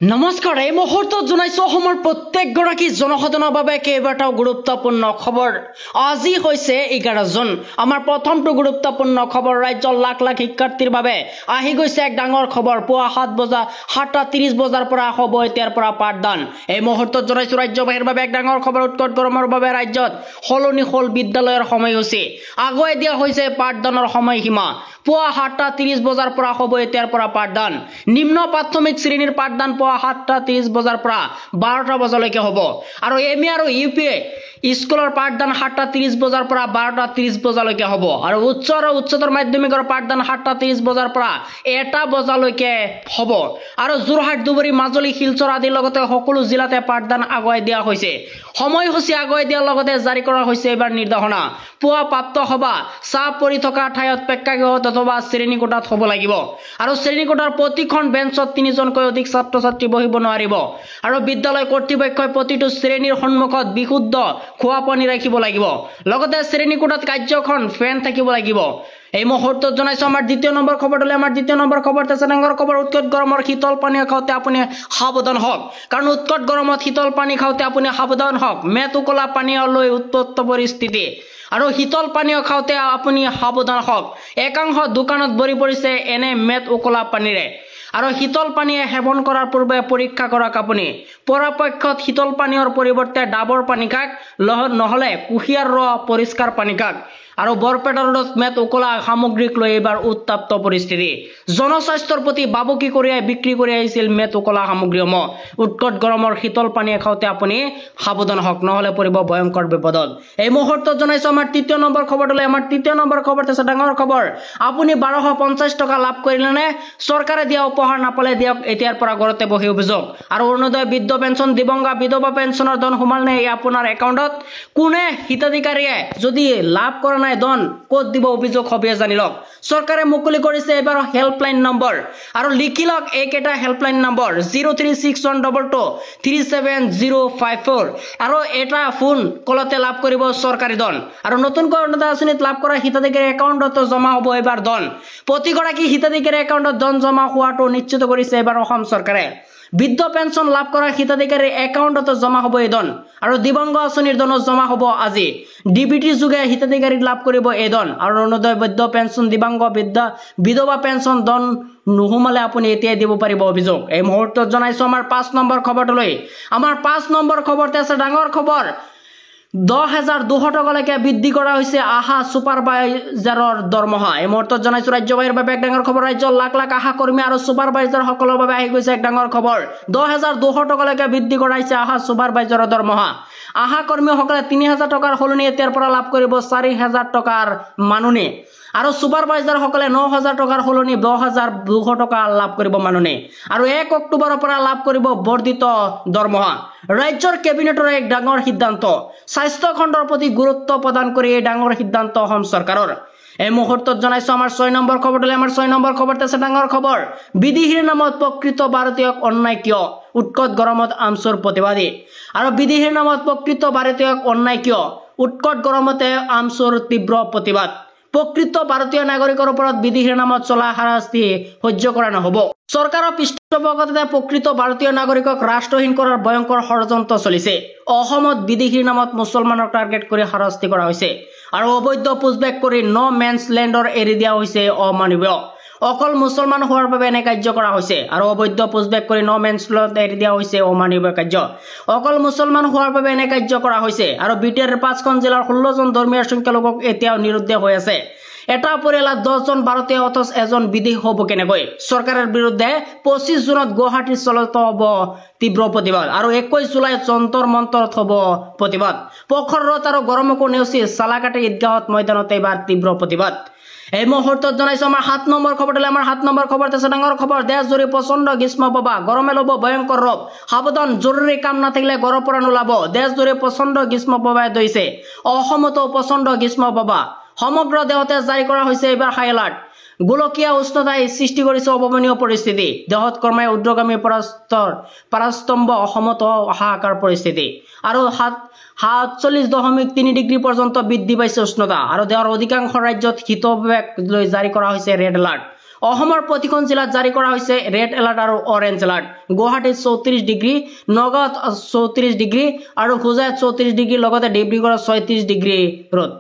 নমস্কাৰ, এই মুহূৰ্তত জনাইছো অসমৰ প্ৰত্যেকগৰাকী জনসাধাৰণৰ বাবে কেইবাটাও গুৰুত্বপূৰ্ণ খবৰ। আজি হৈছে 11 জুন। আমাৰ প্ৰথমটো গুৰুত্বপূৰ্ণ খবৰ, ৰাজ্যৰ লাখ লাখ শিক্ষাৰ্থীৰ বাবে আহি গৈছে এক ডাঙৰ খবৰ। পুৱা 7 বজা 7:30 বজাৰ পৰা হ'ব এতিয়াৰ পৰা পাঠদান। এই মুহূৰ্তত জনাইছো ৰাজ্যবাসীৰ বাবে এক ডাঙৰ খবৰ। উৎকট গৰমৰ বাবে ৰাজ্যত সলনি হ'ল বিদ্যালয়ৰ সময়সূচী। আগুৱাই দিয়া হৈছে পাঠদানৰ সময়সীমা। পুৱা 7:30 বজাৰ পৰা হ'ব এতিয়াৰ পৰা পাঠদান। নিম্ন প্ৰাথমিক শ্ৰেণীৰ পাঠদান পুৱা 7:30 বজাৰ পৰা 12টা বজালৈকে হ'ব আৰু এম ই আৰু ইউ পি এ স্কুলৰ পাঠদান 7:30 বজাৰ পৰা 12:30 বজালৈকে হ'ব আৰু উচ্চ আৰু উচ্চতৰ মাধ্যমিকৰ পাঠদান 7:30 বজাৰ পৰা 1টা বজালৈকে হ'ব। আৰু যোৰহাট, ধুবুৰী, মাজুলী, শিলচৰ আদিৰ লগতে সকলো জিলাতে পাঠদান আগুৱাই দিয়া হৈছে। সময়সূচী আগুৱাই দিয়াৰ লগতে জাৰি কৰা হৈছে এইবাৰ নিৰ্দেশনা। পুৱা প্ৰাপ্ত সভা চাহ পৰি থকা ঠাইত প্ৰেক্ষাগৃহত অথবা শ্ৰেণীকোঠাত হ'ব লাগিব আৰু শ্ৰেণীকোঠাৰ প্ৰতিখন বেঞ্চত 3জনকৈ অধিক ছাত্ৰ ছাত্ৰী বহিব নোৱাৰিব আৰু বিদ্যালয় কৰ্তৃপক্ষই প্ৰতিটো শ্ৰেণীৰ সন্মুখত বিশুদ্ধ খোৱা পানী ৰাখিব লাগিব। লগতে শ্ৰেণীকোঠাত কাৰ্যখন ফেন থাকিব লাগিব। এই মুহূৰ্তত জনাইছো আমাৰ দ্বিতীয় নম্বৰ খবৰটোলৈ। আমাৰ দ্বিতীয় নম্বৰ খবৰ ডাঙৰ খবৰ, উৎকট গৰমৰ শীতল পানী খাওঁতে আপুনি সাৱধান হওক। কাৰণ উৎকট গৰমত শীতল পানী খাওঁতে আপুনি সাৱধান হওক। মেট উকলা পানীয় লৈ উত্তপ্ত পৰিস্থিতি আৰু শীতল পানীয় খাওঁতে আপুনি সাৱধান হওক। একাংশ দোকানত ভৰি পৰিছে এনে মেট উকলা পানীৰে আৰু শীতল পানীয়ে সেৱন কৰাৰ পূৰ্বে পৰীক্ষা কৰক আপুনি। পৰাপক্ষত শীতল পানীয়ৰ পৰিৱৰ্তে ডাবৰ পানী খাওক, নহ'লে কুঁহিয়াৰ ৰস পৰিষ্কাৰ পানী খাওক। আৰু বৰপেটা ৰোডত মেট উকলা সামগ্ৰীক লৈ এইবাৰ উত্তাপ্ত পৰিস্থিতি। জনস্বাস্থ্যৰ প্ৰতি ভাবুকি কঢ়িয়াই বিক্ৰী কৰি আহিছিল মেট উকলা সামগ্ৰীসমূহ। উৎকট গৰমৰ শীতল পানীয়ে খাওঁতে আপুনি সাৱধান হওক, নহ'লে পৰিব ভয়ংকৰ বিপদত। এই মুহূৰ্তত জনাইছো আমাৰ তৃতীয় নম্বৰ খবৰটোলৈ। আমাৰ তৃতীয় নম্বৰ খবৰটো আছে ডাঙৰ খবৰ। আপুনি 1250 টকা লাভ কৰিলেনে? চৰকাৰে দিয়া উপহাৰ নাপালে দিয়ক এতিয়াৰ পৰা ঘৰতে বহি অভিযোগ। আৰু অৰুণোদয়, বৃদ্ধ পেঞ্চন, দিবংগা, বিধৱা পেঞ্চনৰ ধন সোমালনে এই আপোনাৰ একাউণ্টত? কোনে হিতাধিকাৰীয়ে যদি লাভ কৰা নাই ধন ক'ত দিব অভিযোগ সবিয়ে জানি লওক। চৰকাৰে মুকলি কৰিছে এইবাৰ হেল্পলাইন নম্বৰ আৰু লিখি লওক এইকেইটা হেল্পলাইন নম্বৰ 03612237054 আৰু এটা ফোন কলতে লাভ কৰিব চৰকাৰী ধন। আৰু নতুনকৈ অৰুণোদয় আঁচনিত লাভ কৰা হিতাধিকাৰীৰ একাউণ্টতো জমা হ'ব এইবাৰ ধন। প্ৰতিগৰাকী হিতাধিকাৰীৰ একাউণ্টত ধন জমা হোৱাটো নিশ্চিত কৰিছে এইবাৰ অসম চৰকাৰে। বৃদ্ধ পেঞ্চন লাভ কৰা হিতাধিকাৰীৰ একাউণ্টতো জমা হ'ব এই ধন আৰু দিবংগ আঁচনিৰ ধনো জমা হ'ব আজি। ডিবিটি যোগে হিতাধিকাৰী লাভ কৰিব এই ধন। আৰু অৰুণোদয়, বৃদ্ধ পেঞ্চন, দিবাংগ, বৃদ্ধা, বিধৱা পেঞ্চন ধন নোসোমালে আপুনি এতিয়াই দিব পাৰিব অভিযোগ। এই মুহূৰ্তত জনাইছো আমাৰ 5 নম্বৰ খবৰটোলৈ। আমাৰ 5 নম্বৰ খবৰতে আছে ডাঙৰ খবৰ। 10,200 টকালৈকে বৃদ্ধি কৰা হৈছে আশা ছুপাৰভাইজাৰৰ দৰমহা। এই মুহূৰ্তত জনাইছো ৰাজ্যবাসীৰ বাবে এক ডাঙৰ খবৰ। ৰাজ্যৰ লাখ লাখ আশা কৰ্মী আৰু ছুপাৰভাইজাৰসকলৰ বাবে আহি গৈছে এক ডাঙৰ খবৰ। 10,200 টকালৈকে বৃদ্ধি কৰা হৈছে আশা ছুপাৰভাইজাৰৰ দৰমহা। আশা কৰ্মীসকলে 3,000 টকাৰ সলনি এতিয়াৰ পৰা লাভ কৰিব 4,000 টকাৰ মাননি আৰু ছুপাৰভাইজাৰসকলে 9,000 টকাৰ সলনি 10,200 টকা লাভ কৰিব মাননি আৰু 1 অক্টোবৰৰ পৰা লাভ কৰিব বৰ্ধিত দৰমহা। ৰাজ্যৰ কেবিনেটৰ এক ডাঙৰ সিদ্ধান্ত। স্বাস্থ্য খণ্ডৰ প্ৰতি গুৰুত্ব প্ৰদান কৰি এই ডাঙৰ সিদ্ধান্ত অসম চৰকাৰৰ। এই মুহূৰ্তত জনাইছো আমাৰ 6 নম্বৰ খবৰটোলৈ। আমাৰ 6 নম্বৰ খবৰতে আছে ডাঙৰ খবৰ। বিদেশীৰ নামত প্ৰকৃত ভাৰতীয়ক অন্যায় কিয়? উৎকট গৰমত আমছুৰ প্ৰতিবাদী। আৰু বিদেশীৰ নামত প্ৰকৃত ভাৰতীয়ক অন্যায় কিয়? উৎকট গৰমতে আমছুৰ তীব্ৰ প্ৰতিবাদ। প্ৰকৃত ভাৰতীয় নাগৰিকৰ ওপৰত বিদেশীৰ নামত চলা হাৰাশাস্তি সহ্য কৰা নহ'ব। চৰকাৰৰ পৃষ্ঠপোষকতাতে প্ৰকৃত ভাৰতীয় নাগৰিকক ৰাষ্ট্ৰহীন কৰাৰ ভয়ংকৰ ষড়যন্ত্ৰ চলিছে। অসমত বিদেশীৰ নামত মুছলমানক টাৰ্গেট কৰি হাৰাশাস্তি কৰা হৈছে আৰু অবৈধ পুছবেক কৰি ন মেনছ লেণ্ডৰ এৰি দিয়া হৈছে অমানৱীয়। অকল মুছলমান হোৱাৰ বাবে এনে কাৰ্য কৰা হৈছে আৰু অবৈধ পুছবেক কৰি ন মেনছ লেণ্ড এৰি দিয়া হৈছে অমানৱীয় কাৰ্য। অকল মুছলমান হোৱাৰ বাবে এনে কাৰ্য কৰা হৈছে আৰু বি টি আৰৰ 5খন জিলাৰ 16জন ধৰ্মীয় সংখ্যালঘুক এতিয়াও নিৰুদ্দেশ হৈ আছে। এটা পৰিয়ালত 10জন ভাৰতীয় অথচ এজন বিদেশী হ'ব কেনেকৈ? চৰকাৰৰ বিৰুদ্ধে 25 জুনত গুৱাহাটীত চলিত হ'ব তীব্ৰ প্ৰতিবাদ আৰু 21 জুলাইত যন্তৰ মন্তৰত হ'ব প্ৰতিবাদ। প্ৰখৰ ৰ'দ আৰু গৰমকো নেওচি চালাকাটি ঈদগাহত ময়দানত এইবাৰ তীব্ৰ প্ৰতিবাদ। এই মুহূৰ্তত জনাইছো আমাৰ 7 নম্বৰ খবৰটোলৈ। আমাৰ 7 নম্বৰ খবৰতে আছে ডাঙৰ খবৰ। দেশজুৰি প্ৰচণ্ড গ্ৰীষ্ম প্ৰবাহ, গৰমে ল'ব ভয়ংকৰ ৰূপ। সাৱধান, জৰুৰী কাম নাথাকিলে ঘৰৰ পৰা নোলাব। দেশজুৰি প্ৰচণ্ড গ্ৰীষ্ম প্ৰবাহে ধৰিছে। অসমতো প্ৰচণ্ড গ্ৰীষ্ম প্ৰবাহ। সমগ্ৰ দেশতে জাৰি কৰা হৈছে এইবাৰ হাই এলাৰ্ট। গোলকীয় উষ্ণতাই সৃষ্টি কৰিছে অভাৱনীয় পৰিস্থিতি। দেহত ক্ৰমে ঊৰ্ধগামী পাৰাস্তম্ভ, অসমতো হাহাকাৰ পৰিস্থিতি আৰু 47.3 ডিগ্ৰী পৰ্যন্ত বৃদ্ধি পাইছে উষ্ণতা আৰু দেশৰ অধিকাংশ ৰাজ্যত শীতবেগ লৈ জাৰি কৰা হৈছে ৰেড এলাৰ্ট। অসমৰ প্ৰতিখন জিলাত জাৰি কৰা হৈছে ৰেড এলাৰ্ট আৰু অৰেঞ্জ এলাৰ্ট। গুৱাহাটীত 34 ডিগ্ৰী, নগাঁৱত 34 ডিগ্ৰী আৰু হোজাইত 34 ডিগ্ৰী, লগতে ডিব্ৰুগড়ত 36 ডিগ্ৰী ৰ'দ।